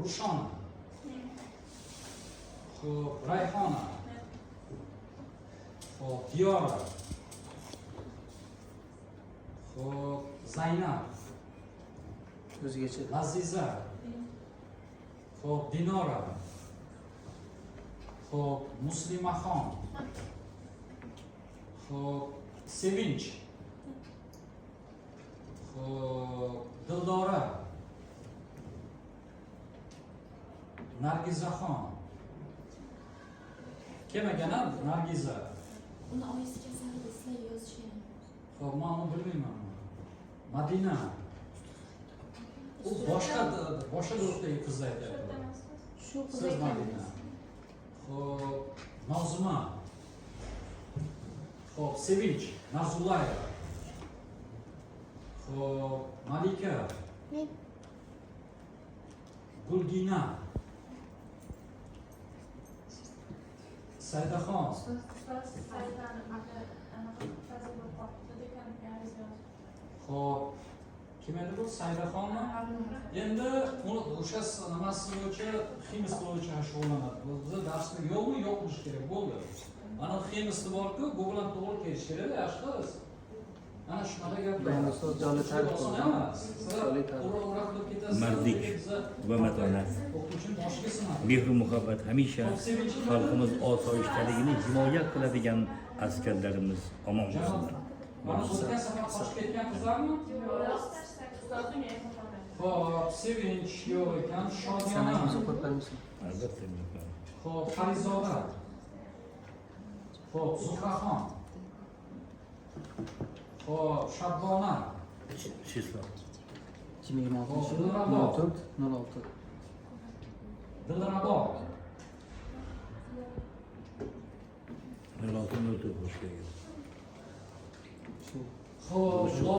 Rushona. Xo'p, Rayhona. Xo'p, Diyora. Xo'p, Zaynab. O'zgacha. Laziza. Xo'p, Dinora. Xo'p, Muslimaxon. Xo'p, Sevinch. Xo'p, Dildora. Nargizaxon. Kim ekan a Nargiza? Uni oyisi kasal edi, sizlarga yozishgan. Xo'p, men uni bilmayman. Madina. U boshqa boshqa guruhdagi qizni aytyapti. Shu qiz Siz ekan. Madina. Xo'p, Nozima. Xo'p, Sevinch Narzullayeva. Xo'p, Malika. Men. Gulgina. Saidaxon. Xo'p, kim edi bu? Saidaxonmi? Endi uni o'sha nimasi bo'yicha, ximis bo'yicha shug'ullanadi. Bu biza darsni yo'qmi, yo'q qilish kerak bo'ldi. Mana xemisni borku, bu bilan to'g'ri kelish kerak, yaxshi qiz. Mana shunaqa gaplar. Endi ustoz jonli ta'rif Oson bo'ldi. emas. Sizlar Jonli ta'rif. ura ura qilib ketasizlar. Mardlik lekin biza va matonat. O'qituvchini boshiga sinadi. Mehru muhabbat hamisha xalqimiz osoyishtaligini himoya qiladigan askarlarimiz omon bo'lsinlar. Mana o'tgan safar qochib ketgan qizlarmi? Xo'p, Sevinch yo'q ekan, Sanang Shodiyona. imzo qo'yib qo'ymaysan. Albatta. Xo'p, Farizoda. Xo'p, Zuhraxon. Xo'p, Shabbona. Число. 2026 yil Dilrabo. 04 06. Dilrabo. 06 04 bo'lishi kerak. Shu. Xo'p,